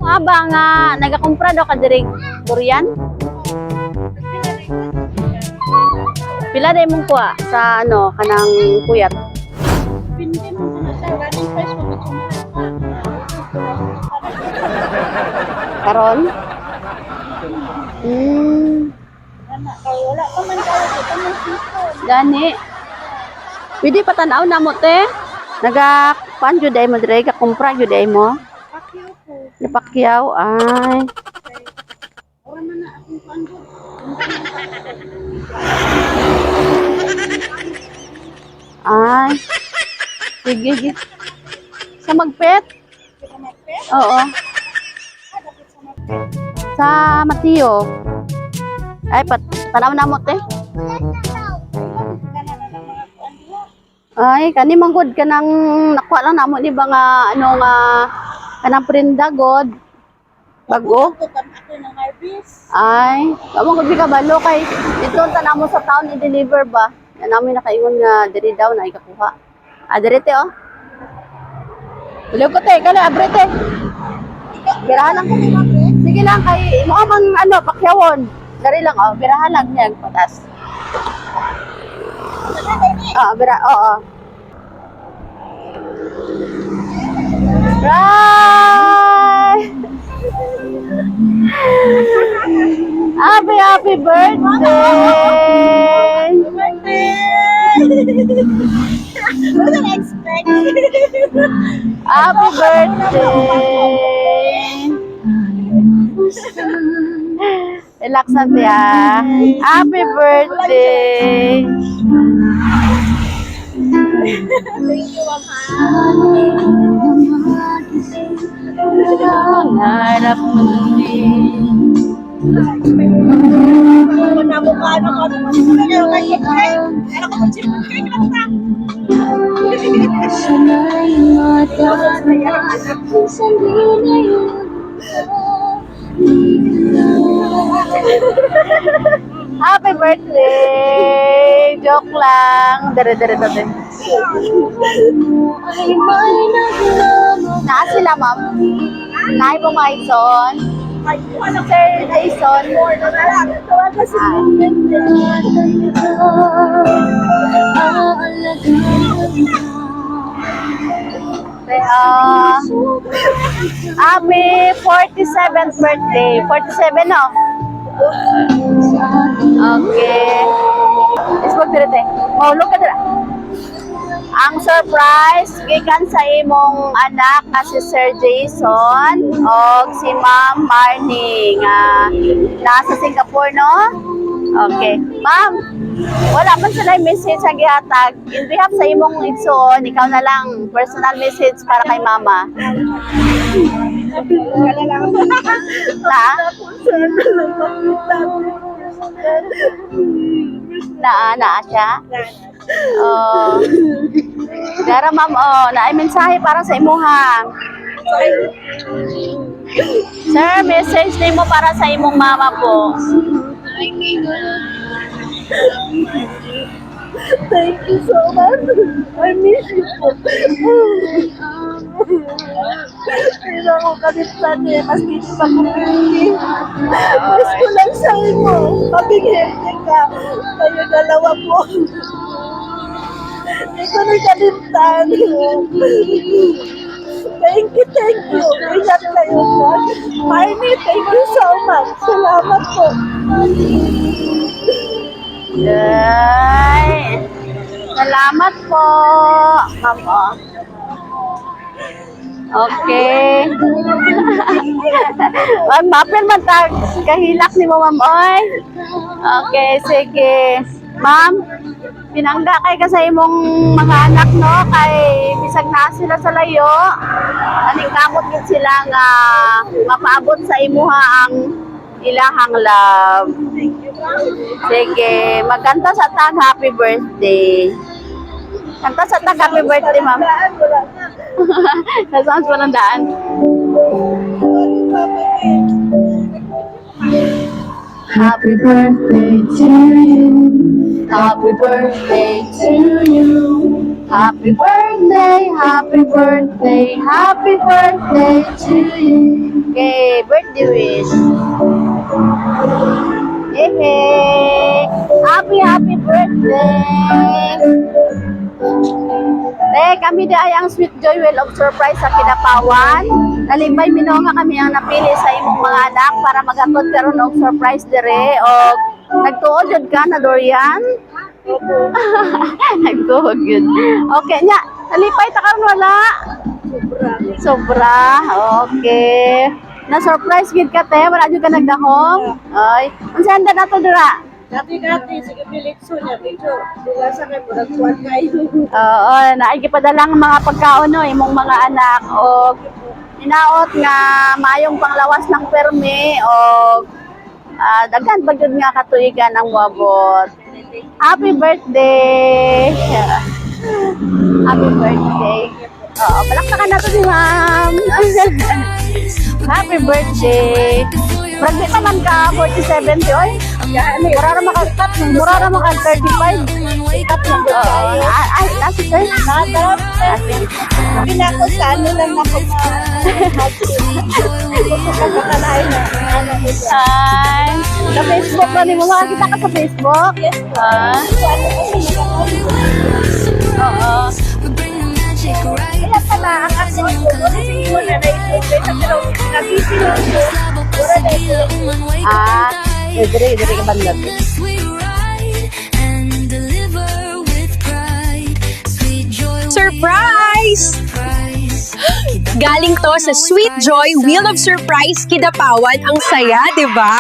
Aba nga nagakumpra daw ka diri durian? Pila day mong kuha sa ano kanang puyat? Pindi mo na siya. Running price mo medyo mahal pa. Karon? Ana, kay wala pa man kayo dito man season. Gani. Pwede pa tan-aw na mo, te. Naga kuan jud ay mo dire, kumpra jud ay mo. Pakyaw ko. Napakyaw ay. Ora man na akong kuan gud. Ay. Sige, sige. Sa Magpet? Sa Magpet? Oo. Ah, dapat sa Magpet. Sa Mateo. Ay, tanaw na mo, te. Kana na lang mga kuan diha. Ay, kani man gud kanang nakuha lang namo ni ba nga ano nga kanang prinda god. Bago. Ito kan ako ng harvest. Ay, kamo gud ka balo kay dito ta namo sa town i-deliver ba. Yan namin nakaingon nga diri daw na ikakuha. Ah, diri te oh. Tuloy ko te, kala abre te. Birahan lang. Sige lang kay mo mang ano pakyawon. Dari lang oh, birahan lang niya patas. Ah, bira, oo. Right! Happy, happy birthday! Birthday! Wasn't expect. Happy birthday! Relax na tiya. Happy birthday! Thank you, ma'am. Pangarap mo din. Namukha na ko. Ano ko mag-chip cake lang ta? Sana'y matama. Minsan di na yun. Di ka na. Happy birthday! Joke lang. Dere, dere, dere. Ay may nagmamahal. Naa sila, ma'am. Naay po mga Ison. Ay, wala Sir Jason. na lang. Tawagan si Ingatan ka, aalagaan ka. Ah, happy 47th birthday. 47, no? Okay. Isbog dire te. Mahulog ka dira. Ang surprise gikan sa imong anak nga si Sir Jason og si Ma'am Marnie nga nasa Singapore, no? Okay. Ma'am, wala man sila message ang gihatag. In behalf sa imong igsoon, ikaw na lang personal message para kay mama. Wala lang. Na? Na, na siya? Oh. Dara ma'am, oh, naay mensahe para sa imuha. Sir, message nimo para sa imong mama po. Thank you so much. I miss you po. Hindi ako kalipsan eh. Mas hindi pa ko pwede. Miss ko lang sa imo. Mabig-healthy ka. Kayo dalawa po. Hindi ko na kalimtan. Thank you, thank you. Ingat kayo po. Marnie, thank you so much. Salamat po. Ay. Salamat po. Ma'am, oh. Okay. Ma'am, mapil man tag kahilak ni mo, ma'am, oy. Okay, sige. Ma'am, pinangga kay ka sa imong mga anak, no, kay bisag naa sila sa layo. Aning kamot gid sila nga mapaabot sa imuha ang ilahang love. Sige, magkanta sa tag happy birthday. Kanta sa tag happy birthday, ma'am. Daan, wala na. Nasaan pa ng daan? Sorry, Papa. Happy birthday to you. Happy birthday to you. Happy birthday. birthday, happy birthday, happy birthday to you. Okay, birthday wish. Hey, hey. Happy, happy birthday. Eh, kami di ay ang Sweet Joy Wheel of Surprise sa Kidapawan. Nalipay mi no nga kami ang napili sa imong mga anak para maghatod karon og surprise dire, og nagtuo jud ka na durian. Nagtuo gyud. Okay nya, nalipay ta karon, wala? Sobra. Sobra. Okay. Na surprise gid ka, te, wala jud ka nagdahom. Ay, unsa handa nato dira? Dati-dati, sige Felixo niya, medyo dula sa kay murag kuwan kayo. Oo, naay gipadalang mga pagkaon no imong mga anak, og hinaot nga maayong panglawas ng permi og daghan pa gyud nga katuigan ang moabot. Happy birthday! Happy birthday. Oo, palakpakan nato si ma'am. Happy birthday. Murag di pa man ka 47 di oy. Mura ra maka 35. Oo, ay, nasa sir. Natap, pinako sa ano lang ako na kakalain na ano ko siya. Ay, sa Facebook ba nimo, makakita ka sa Facebook? Yes. Ah, Ano kasi oo. Kaya pala ang ako ko, kasi wala na ito, pero nabisi lang ko. Wala na ito. Ah, eh, dire, dire ka banda. Surprise! Galing to sa Sweet Joy Wheel of Surprise Kidapawan. Ang saya, di ba?